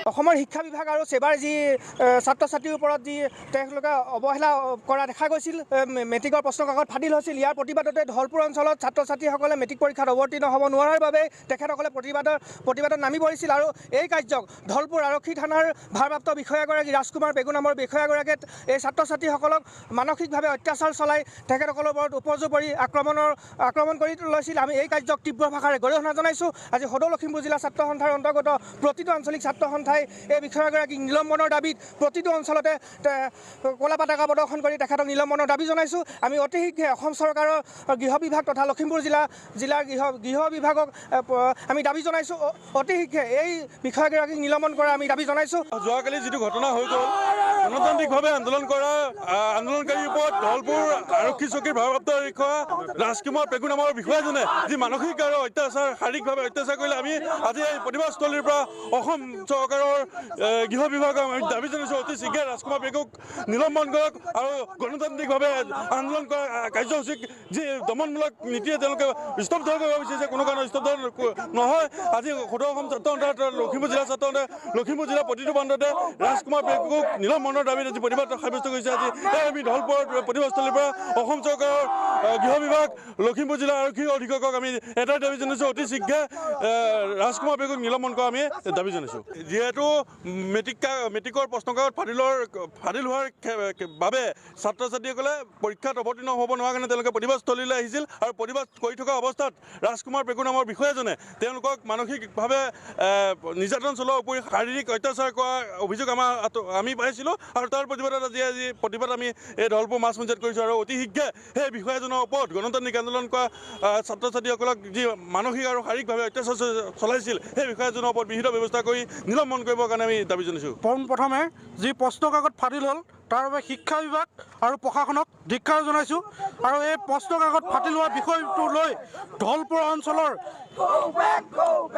অসমৰ শিক্ষা বিভাগ আৰু ছেবাৰ যি ছাত্ৰ ছাত্ৰীৰ ওপৰত যি তেওঁলোকে অৱহেলা কৰা দেখা গৈছিল, মেট্ৰিকৰ প্ৰশ্ন কাকত ফাদিল হৈছিল, ইয়াৰ প্ৰতিবাদতে ধলপুৰ অঞ্চলত ছাত্ৰ ছাত্ৰীসকলে মেট্ৰিক পৰীক্ষাত অৱতীৰ্ণ হ'ব নোৱাৰাৰ বাবে তেখেতসকলে প্ৰতিবাদত নামি পৰিছিল। আৰু এই কাৰ্যক ধলপুৰ আৰক্ষী থানাৰ ভাৰপ্ৰাপ্ত বিষয়াগৰাকী ৰাজকুমাৰ পেগু নামৰ বিষয়াগৰাকীয়ে এই ছাত্ৰ ছাত্ৰীসকলক মানসিকভাৱে অত্যাচাৰ চলাই তেখেতসকলৰ ওপৰত উপৰ্যুপৰি আক্ৰমণ কৰি লৈছিল। আমি এই কাৰ্যক তীব্ৰ ভাষাৰে গৰিহণা জনাইছোঁ। আজি সদৌ লখিমপুৰ জিলা ছাত্ৰ সন্থাৰ অন্তৰ্গত প্ৰতিটো আঞ্চলিক ছাত্ৰ সন্থাই এই বিষয়াগৰাকীক নিলম্বনৰ দাবীত প্ৰতিটো অঞ্চলতে ক'লা পতাকা প্ৰদৰ্শন কৰি তেখেতক নিলম্বনৰ দাবী জনাইছোঁ। আমি অতি শীঘ্ৰে অসম চৰকাৰৰ গৃহ বিভাগ তথা লখিমপুৰ জিলাৰ গৃহ বিভাগক আমি দাবী জনাইছোঁ, অতি শীঘ্ৰে এই বিষয়াগৰাকীক নিলম্বন কৰা আমি দাবী জনাইছোঁ। যোৱাকালি যিটো ঘটনা হৈ গ'ল, গণতান্ত্ৰিকভাৱে আন্দোলন কৰা আন্দোলনকাৰীৰ ওপৰত ধলপুৰ আৰক্ষী চকীৰ ভাৰপ্ৰাপ্ত বিষয়া ৰাজকুমাৰ পেগু নামৰ বিষয়াজনে যি মানসিক আৰু অত্যাচাৰ, শাৰীৰিকভাৱে অত্যাচাৰ কৰিলে, আমি আজি এই প্ৰতিবাদস্থলীৰ পৰা অসম চৰকাৰৰ গৃহ বিভাগক আমি দাবী জনাইছোঁ অতি শীঘ্ৰে ৰাজকুমাৰ পেগুক নিলম্বন কৰক আৰু গণতান্ত্ৰিকভাৱে আন্দোলন কৰা কাৰ্যসূচীক যি দমনমূলক নীতিয়ে তেওঁলোকে স্তব্ধ কৰিব বিচাৰিছে, কোনো কাৰণত স্তব্ধ নহয়। আজি সদৌ অসম ছাত্ৰ সন্থা, লখিমপুৰ জিলা ছাত্ৰ সন্থা, লখিমপুৰ জিলাৰ প্ৰতিটো প্ৰান্ততে ৰাজকুমাৰ পেগুক নিলম্বনৰ দাবীত আজি প্ৰতিবাদ সাব্যস্ত কৰিছে। আজি আমি ধলপুৰৰ প্ৰতিবাদস্থলীৰ পৰা অসম চৰকাৰৰ গৃহ বিভাগ, লখিমপুৰ জিলাৰ আৰক্ষী অধীক্ষকক আমি এটাই দাবী জনাইছোঁ, অতি শীঘ্ৰে ৰাজকুমাৰ পেগুক নিলম্বন কৰা আমি দাবী জনাইছোঁ। যিহেতু মেট্ৰিকৰ প্ৰশ্নকাকত ফাদিল হোৱাৰ বাবে ছাত্ৰ ছাত্ৰীসকলে পৰীক্ষাত অৱতীৰ্ণ হ'ব নোৱাৰাৰ কাৰণে তেওঁলোকে প্ৰতিবাদস্থলীলৈ আহিছিল আৰু প্ৰতিবাদ কৰি থকা অৱস্থাত ৰাজকুমাৰ পেগু নামৰ বিষয়াজনে তেওঁলোকক মানসিকভাৱে নিৰ্যাতন চলোৱাৰ উপৰি শাৰীৰিক অত্যাচাৰ কৰাৰ অভিযোগ আমি পাইছিলোঁ আৰু তাৰ প্ৰতিবাদত আজি প্ৰতিবাদ আমি এই ধলপুৰ মাছ মজিয়াত কৰিছোঁ। আৰু অতি শীঘ্ৰে সেই বিষয়াজনৰ ওপৰত গণতান্ত্ৰিক আন্দোলন কৰা ছাত্ৰ ছাত্ৰীসকলক যি মানসিক আৰু শাৰীৰিকভাৱে অত্যাচাৰ চলাইছিল, সেই বিষয়াজনৰ ওপৰত বিহিত ব্যৱস্থা কৰি নিলম্বন কৰিবৰ কাৰণে আমি দাবী জনাইছোঁ। পোনপ্ৰথমে যি প্ৰশ্ন কাকত ফাদিল হ'ল তাৰ বাবে শিক্ষা বিভাগ আৰু প্ৰশাসনক ধিক্কাৰ জনাইছোঁ। আৰু এই প্ৰশ্ন কাকত ফাদিল হোৱা বিষয়টো লৈ ধলপুৰ অঞ্চলৰ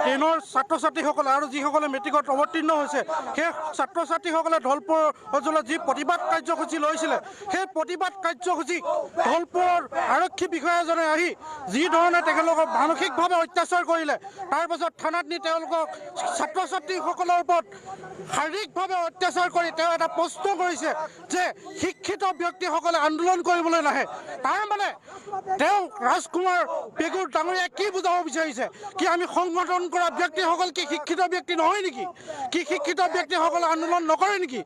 টেনৰ ছাত্ৰ ছাত্ৰীসকলে আৰু যিসকলে মেট্ৰিকত অৱতীৰ্ণ হৈছে সেই ছাত্ৰ ছাত্ৰীসকলে ধলপুৰ অঞ্চলত যি প্ৰতিবাদ কাৰ্যসূচী লৈছিলে, সেই প্ৰতিবাদ কাৰ্যসূচী ধলপুৰৰ আৰক্ষী বিষয়াজনে আহি যি ধৰণে তেখেতলোকক মানসিকভাৱে অত্যাচাৰ কৰিলে, তাৰপাছত থানাত নি তেওঁলোকক ছাত্ৰ ছাত্ৰীসকলৰ ওপৰত শাৰীৰিকভাৱে অত্যাচাৰ কৰি তেওঁ এটা প্ৰশ্ন কৰিছে যে শিক্ষিত ব্যক্তিসকলে আন্দোলন কৰিবলৈ নাহে। তাৰ মানে তেওঁ ৰাজকুমাৰ পেগু ডাঙৰীয়াই কি বুজাব বিচাৰিছে? কি আমি সংগঠন কৰা ব্যক্তিসকল কি শিক্ষিত ব্যক্তি নহয় নেকি? কি শিক্ষিত ব্যক্তিসকলে আন্দোলন নকৰে নেকি?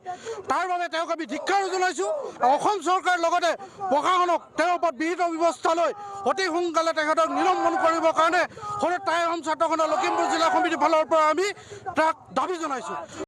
তাৰ বাবে তেওঁক আমি ধিক্কাৰ জনাইছোঁ। অসম চৰকাৰৰ লগতে প্ৰশাসনক তেওঁৰ ওপৰত বিহিত ব্যৱস্থা লৈ অতি সোনকালে তেখেতক নিলম্বন কৰিবৰ কাৰণে সদৌ টাই আহোম ছাত্ৰ সন্থা লখিমপুৰ জিলা সমিতিৰ ফালৰ পৰা আমি তাক দাবী জনাইছোঁ।